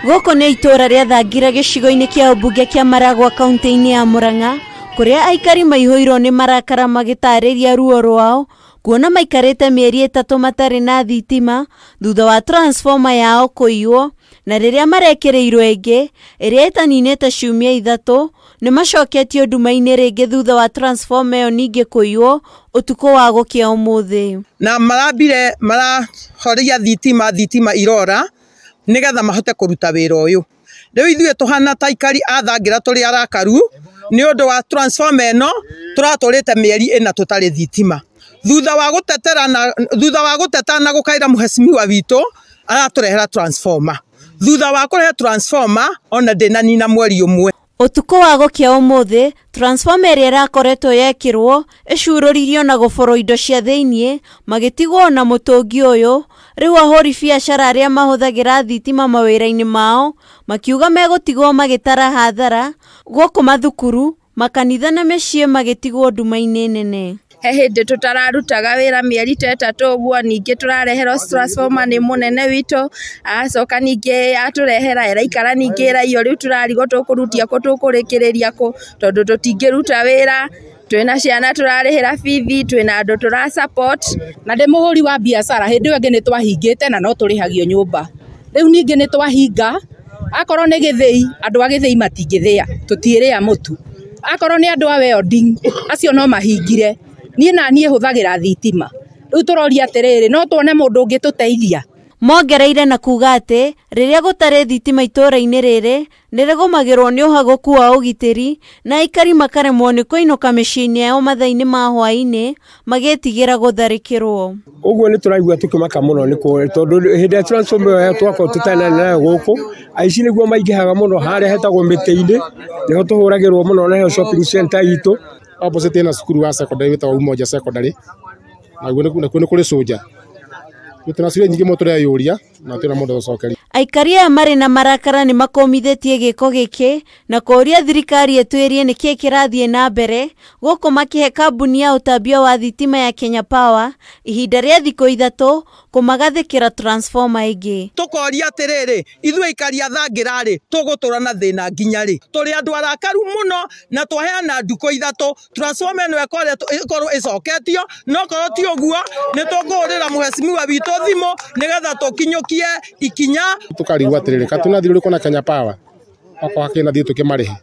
Gũkũ nĩ itũũra rĩa Thangira gĩcigo-inĩ kĩa ũmbunge kĩa Maragua kaunti-inĩ ya Murang'a kũrĩa aikari maihũirwo nĩ marakara magĩtarĩria ruo rwao kuona maikarĩte mĩeri 3 matarĩ na thitima thutha wa transformer yao kũiywo na rĩrĩa marekĩrĩirwo ĩngĩ ĩrĩa ĩtaninĩte ciumia 3 nĩ macoketio nduma-inĩ rĩngĩ thutha wa transformer ĩyo ningĩ kũiywo ũtukũ wa gũkĩa ũmũthĩ. Na marambire marahoria thitima irora nigetha mahote kũruta wĩra ũyũ. Rĩu ithuĩ tũhana ta aikari a Thangira tũrĩ arakaru nĩ ũndũ wa transformer ĩno tũratũrĩte mĩeri 4 tũtarĩ thitima. Thutha wa gũtetera na thutha wa gũteta na gũkaĩra mũhecimiwa witũ aratũrehera transformer. Thutha wa kũrehe transformer ona ndĩnanina mweri 1. Ũtukũ wa gũkĩa ũmũthĩ transformer ĩrĩa ĩrakoretwo yekĩrwo ĩcurũririo na gũborwo indo cia thĩiniĩ magĩtigwo na mũtũngi ũyũ. Rĩu ahũri biacara arĩa mahũthagĩra thitima mawĩra-inĩ mao makiuga megũtigwo magĩtara hathara gũkũ mathukuru, makanitha na mĩciĩ magĩtigwo nduma-inĩ nene. He hĩndĩ tũtararutaga wĩra mĩeri ta 3 ũguo, ningĩ tũrareherwo transformer nĩ mũnene witũ, agacoka ningĩ atũrehera ĩraikara ningĩ ĩraiywo, rĩu tũrarigwo tũkũrutia kũ tũkũrĩkĩrĩria kũ tondũ tũtingĩruta wĩra. Twĩna ciana tũrarĩhĩra bithi, twĩna andũ tũra support. Na ndĩ mũhũri wa biacara hĩndĩ ĩyo ĩngĩ nĩ twahingĩte na no tũrĩhagio nyũmba. Rĩu ningĩ nĩ twahinga, akorwo nĩ gĩthĩi andũ a gĩthĩi matingĩthĩa, tũtiĩrĩa mũtu. Akorwo nĩ andũ a welding acio no mahingire. Niĩ na niĩ hũthagĩra thitima. Rĩu tũroria atĩrĩrĩ, no tuone mũndũ ũngĩ tũteithia. Mongereire na kuga atĩ rĩrĩa gũtarĩ thitima itũũra-inĩ rĩrĩ nĩ rĩgũmagĩrwo nĩ ũhagũku wa ũgitĩri na aikari makaremwo nĩ kũinũka mĩciĩ-inĩ yao mathaa-inĩ ma hwaĩ-inĩ magĩtigĩra gũtharĩkĩrwo. Ũguo nĩ tũraigua tũkĩmaka mũno nĩ tondũ hĩndĩ ya transformer ĩyo twakorwo tũtarĩ nayo gũkũ, aici nĩguo maingĩhaga mũno harĩa hetagwo mĩtĩ-inĩ, nĩho tũhũragĩrwo mũno na shopping center itũ. Opposite ina cukuru wa secondary wĩtagwo Umoja Secondary, naguo nĩ kũrĩ soja. Tuna ciũria nyingĩ mũno tũreyũria na tũrĩ na mũndũ ũcokeria. Aikari aya marĩ na marakara nĩ makomithĩtie gĩko gĩkĩ na kũũria thirikari ĩtuĩrie nĩkĩĩ kĩrathiĩ na mbere gũkũ makĩhe kambuni ya ũtambia wa thitima ya Kenya Power ihinda rĩa thikũ 3 kũmagathĩkĩra transformer ĩngĩ. Tũkoria atĩrĩrĩ, ithuĩ aikari a Thangira rĩ tũgũtũra na thĩna nginya rĩ? Tũrĩ andũ arakaru mũno na twaheana ndukũ 3 transformer ĩno ĩkorwo ĩcoketio, no korwo ti ũguo nĩ tũkũhũrĩra mũhecimiwa witũ thimũ nĩgetha tũkinyũkie ikinya. Tũkarigwo atĩrĩrĩ, katuna thirĩ ũrĩkũ na Kenya Power okorwo hakĩrĩ na thirĩ tũkĩmarĩhe,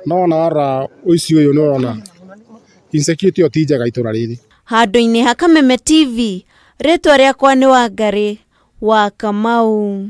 no ona warora ũici ũyũ nĩ ũrona insecurity ĩyo ti njega itũra rĩrĩ. Handũ-inĩ ha Kameme TV, rĩtwa rĩakwa nĩ Wangari wa Kamau.